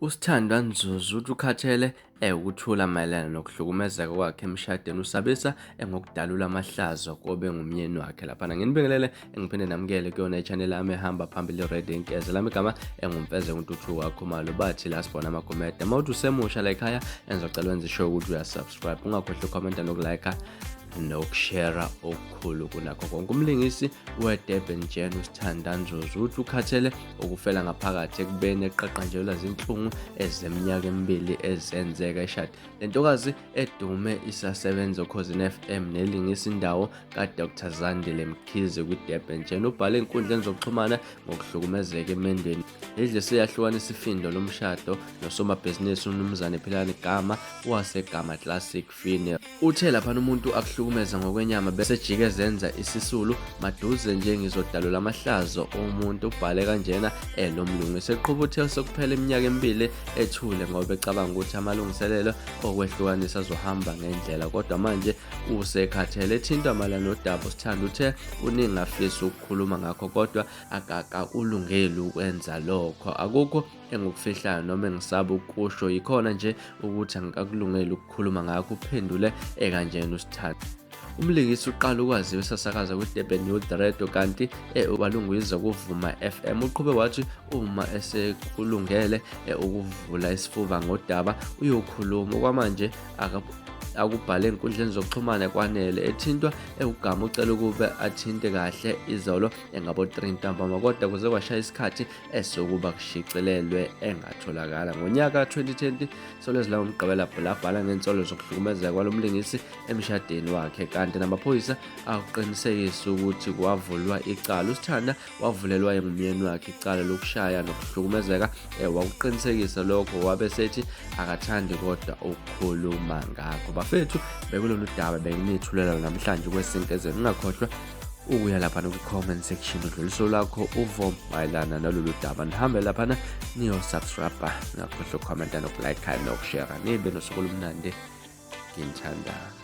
USithandwa Nzuzu uthi ukhathele ukuthula mayelana nokuhlukumezeka kwakhe emshadweni usabisa ngokudalula amahlazo kobengumyeni wakhe laphana. Nginibingelele ngiphinde namukele kuyona i-channel yami ehamba phambili Red Inkeze. Lami igama enguMfeze uNtuthu waKhumalo bathi la sibona amagomede. Uma uthi usemusha la ekhaya engizocela wenze sure ukuthi uyasubscribe. Ungakhohlwa ukukhomenta nokulike nokushera okukhulu kunakho konke. Umlingisi weDurban Gen uSithanda Nzuzu uthi ukhathele ukufela ngaphakathi ekubeni eqaqanjelwa zinhlungu ezeminyaka emibili ezenzeka eshadi. Le ntokazi edume isasebenza oKhozini FM nelingisa indawo kaDr Zandile Mkhize kwiDurban Gen ubhale enkundleni zokuxhumana ngokuhlukumezeka emendweni. Idle seyahlukanisa ifindo lomshado nosomabhizinisi uMnumzane Philani Gama waseGama Classic Fine. Uthe laphana umuntu akuhlukumeza ngokwenyama bese ejike ezenza isisulu maduze nje ngizodalula amahlazo omuntu ubhale kanjena elomlungu eseqhuba uthe sekuphela iminyaka emibili ethule ngoba ecabanga ukuthi amalungiselelo okwehlukanisa azohamba ngendlela kodwa manje usekhathele ethintwa mayelana nodaba uSithanda uthe kuningi afisa ukukhuluma ngakho kodwa akakakulungeli ukwenza lokho akukho engikufihlayo noma engisaba ukusho yikhona nje ukuthi angikakulungeli ukukhuluma ngakho uphendule ekanjena uSithanda. Umlingisi uqala ukwaziwa esasakaza kwi-Durban Youth Radio kanti walungiza kuvuma FM. Uqhube wathi uma esekulungele ukuvula isifuba ngodaba uyokhuluma. Okwamanje akubhale enkundleni zokuxhumana kwanele. Ethintwa ewugama ucela ukube athinte kahle izolo engabo-3 ntambama kodwa kuze kwashaya isikhathi esokuba kushicilelwe engatholakala. Ngonyaka 2020 Solezwe langoMgqibelo labhala ngensolo zokuhlukumezeka kwalo mlingisi emshadweni wakhe kanti namaphoyisa akuqinisekisa ukuthi kwavulwa icala. USithanda wavulelwa ngumyeni wakhe icala lokushaya nokuhlukumezeka wakuqinisekisa lokho wabe sethi akathandi kodwa ukukhuluma ngakho. Bafethu bekulolu daba benginithulela namhlanje kwesinkezeni ungakhohlwa ukuya laphana kwi-comment section udluliso lwakho uvo mayelana nalolu daba nihambe laphana niyosubscribe ningakhohlwa ukukhomenta nokulike nokushera nibe nosuku olumnandi nginithanda.